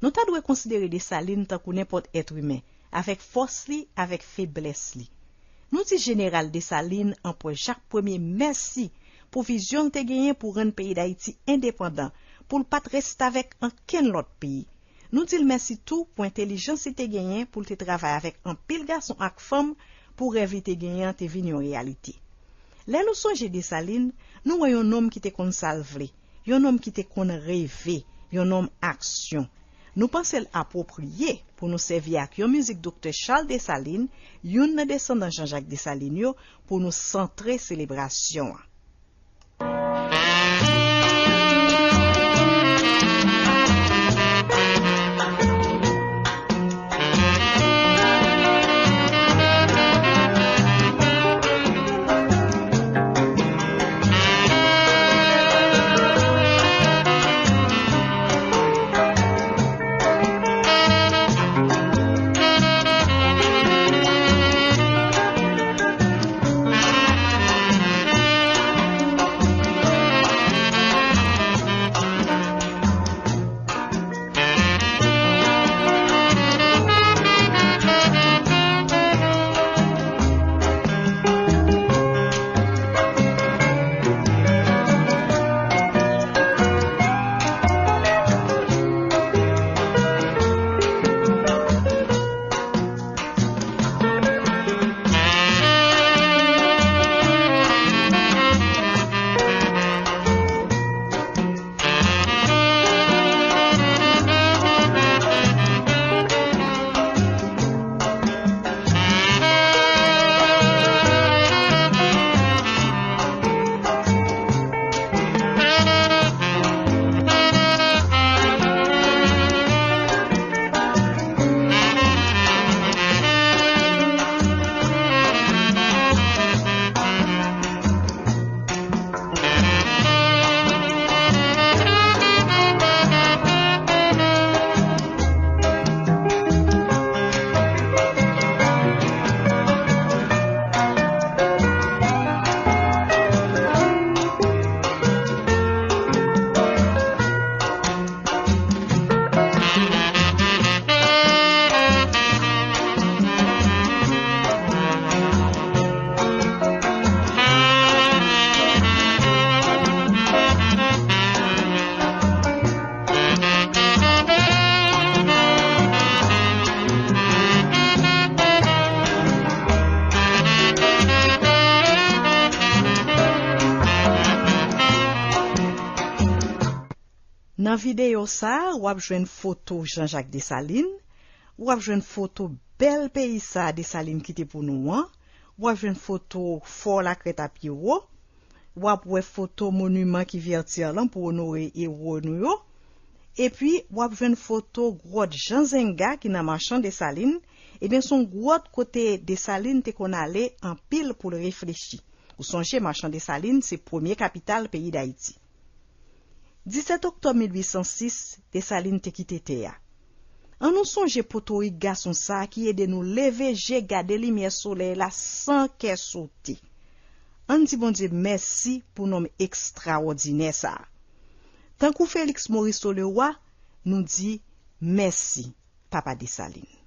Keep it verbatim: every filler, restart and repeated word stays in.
Nou ta dwe konsidere Desalin tankou nenpòt èt imen, avèk fòs li, avèk feblès li. Nou di Jeneral Desalin, Anperè Jak Premye, mèsi pou vizyon l te genyen pou rann peyi Dayiti endepandan, pou l pa t restavèk ankenn lòt peyi. Nou di l mèsi tou pou entèlijans li te genyen pou l te travay avèk anpil gason ak fanm pou rèv li te genyen an te vin yon reyalite. Lè nou sonje Desalin, nou wè yon nonm ki te konn sa l vle, yon nonm ki te konn reve, yon nonm aksyon. Nou panse l apwopriye pou nou sèvi ak yon mizik Doktè Charles Dessalines, youn nan desandan Jean-Jacques Dessalines yo, pou nou santre selebrasyon an. Nan videyo sa a, w ap jwenn foto Jean-Jacques Dessalines, w ap jwenn foto bèl peyi sa a Dessalines kite pou nou an, w ap jwenn foto Fò Lakrèt a Pyewo, w ap wè foto moniman ki Vètyè lan pou onore ewo nou yo, epi w ap jwenn foto gwòt Jan Zenga ki nan Machan Desalin. Ebyen, se yon gwòt kote Desalin te konn ale anpil pou l reflechi. Ou sonje, Machan Desalin se premye kapital peyi Dayiti. Disèt oktòb mil uit san sis, Desalin te kite tè a. Ann nou sonje potorik gason sa a ki ede nou leve je gade limyè solèy la san kè sote. Ann di Bondye mèsi pou nonm ekstraòdinè sa a. Tankou Feliks Morisseau Leroy, nou di mèsi, Papa Desalin.